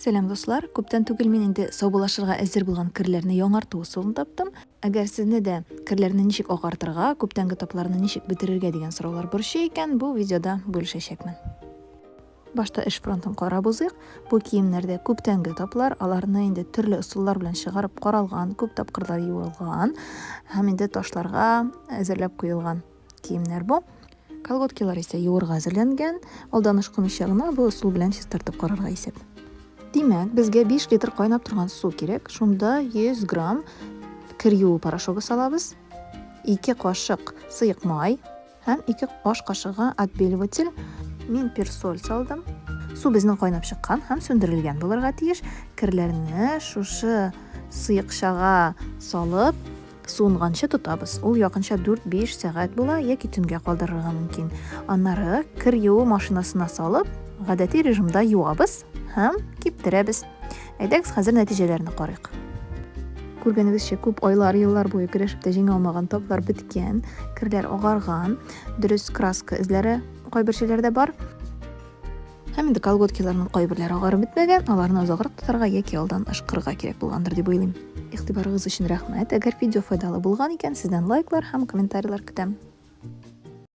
Сәлам, дуслар! Күптән түгел мин инде саубуллашырга әзер булган керләрне яңарту ысулын таптым. Әгәр сезне дә керләрне ничек агартырга, күптәнге тапларны ничек бетерергә дигән сораулар борчый икән, бу видеода бүлешәчәкмен. Башта эш фронтын карап узыйк. Бу киемнәрдә күптәнге таплар, аларны инде төрле ысуллар белән чыгарып каралган, күп тапкырлар юылган һәм инде ташларга әзерләп куелган киемнәр бу. Колготкилар исә юырга әзерләнгән. Алдан ышкымыйча гына бу ысул белән чистартып карарга исәп. Димәк, безгә 5 литр кайнап торган су кирәк. Шунда 100 грамм кер юу порошогы салабыз, 2 кашык сыек май һәм 2 аш кашыгы отбеливатель. Мин персоль салдым. Су безнең кайнап чыккан һәм сүндерелгән булырга тиеш. Керләрне шушы сыекчага салып, Суынганчы тотабыз. Ул якынча 4-5 сәгать була яки төнгә калдырырга мөмкин. Аннары кер юу машинасына салып, гадәти режимда юабыз һәм киптерәбез. Әйдәгез, хәзер нәтиҗәләрне карыйк. Күргәнегезчә, күп айлар, еллар буе көрәшеп тә җиңә алмаган таплар беткән, керләр агарган, дөрес краска эзләре кайбер җирләрдә бар. Һәм инде колготкиларның кайберләре агарып бетмәгән, аларны озаграк тотарга яки алдан ышкырга кирәк булгандыр дип уйлыйм. Игътибарыгыз өчен рәхмәт. Әгәр видео файдалы булган икән, сездән лайклар һәм комментарийлар көтәм.